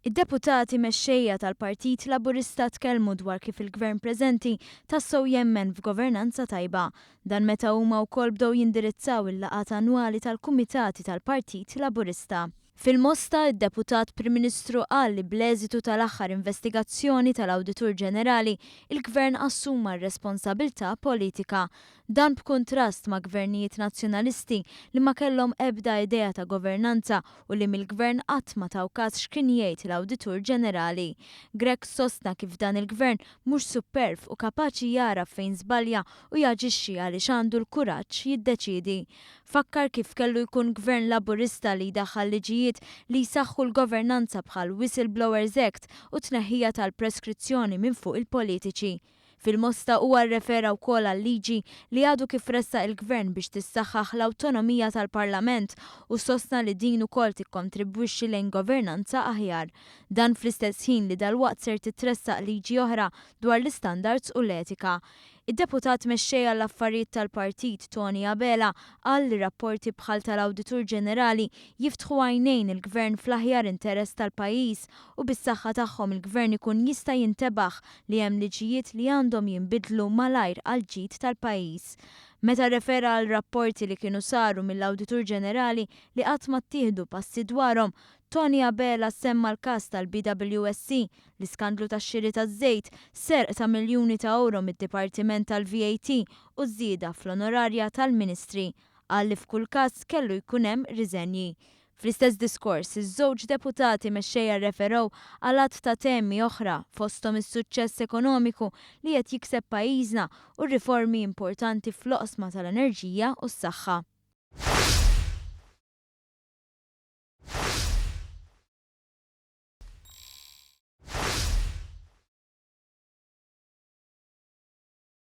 Id-deputati mexxejja tal-Partit Laburista tkellmu dwar kif il-Gvern preżenti tassew jemmen f'governanza tajba. Dan meta huma wkoll bdew jindirizzaw il-laqgħat annwali tal-kumitati tal-Partit Laburista. Fil-Mosta, id-Deputat Prim Ministru qal li bl-eżitu tal-aħħar investigazzjoni tal-Awditur Ġenerali, il-Gvern assuma r-responsabilità politika. Dan b'kuntrast ma' gvernijiet Nazzjonalisti li ma kellhom ebda idea ta' governanza u li mill-gvern qatt ma taw kas x'kien jgħid l-Awditur Ġenerali. Grech sostna kif dan il-gvern mhux supperv u kapaċi jagħraf fejn żbalja u jaġixxi għaliex għandu l-kuraġġ jiddeċiedi. Fakkar kif kellu jkun gvern Laburista li jdaħħal liġijiet li jsaħħu l-governanza bħal Whistleblowers Act u t-tneħħija tal-preskrizzjoni minn fuq il-politiċi. Fil-Mosta huwa rrefera wkoll għal-liġi li għadu kif ressaq il-Gvern biex tissaħħaħ l-awtonomija tal-Parlament u sostna li din ukoll tikkontribwixxi lejn governanza aħjar. Dan fl-istess ħin li dalwaqt ser titressaq liġi oħra dwar l-istandards u l-etika. Id-Deputat Mexxej għall-Affarijiet tal-Partit, Tony Abela, qal li rapporti bħal tal-Awditur Ġenerali jiftħu għajnejn il-Gvern fl-aħjar interess tal-pajjiż u bis-saħħa tagħhom il-Gvern ikun jista' jintebaħ li hemm liġijiet li għandhom jinbidlu malajr għall-ġid tal-pajjiż. Meta rrefera għal rapporti li kienu saru mill-Awditur Ġenerali li qatt ma ttieħdu passi dwarhom, Tony Abela semma l-każ tal-BWSC, l-iskandlu tax-xiri taż-żejt, serq ta' miljuni ta' ewro mid-Dipartiment tal-VAT u ż-żieda fl-onorarja tal-Ministri. Qal li f'kull każ kellu jkun hemm riżenji. Fl-istess diskors, iż-żewġ deputati mexxejja rreferew għal għadd ta' temi oħra fosthom is-suċċess ekonomiku li qed jikseb pajjiżna u r-riformi importanti fl-oqsma tal-enerġija u s-saħħa.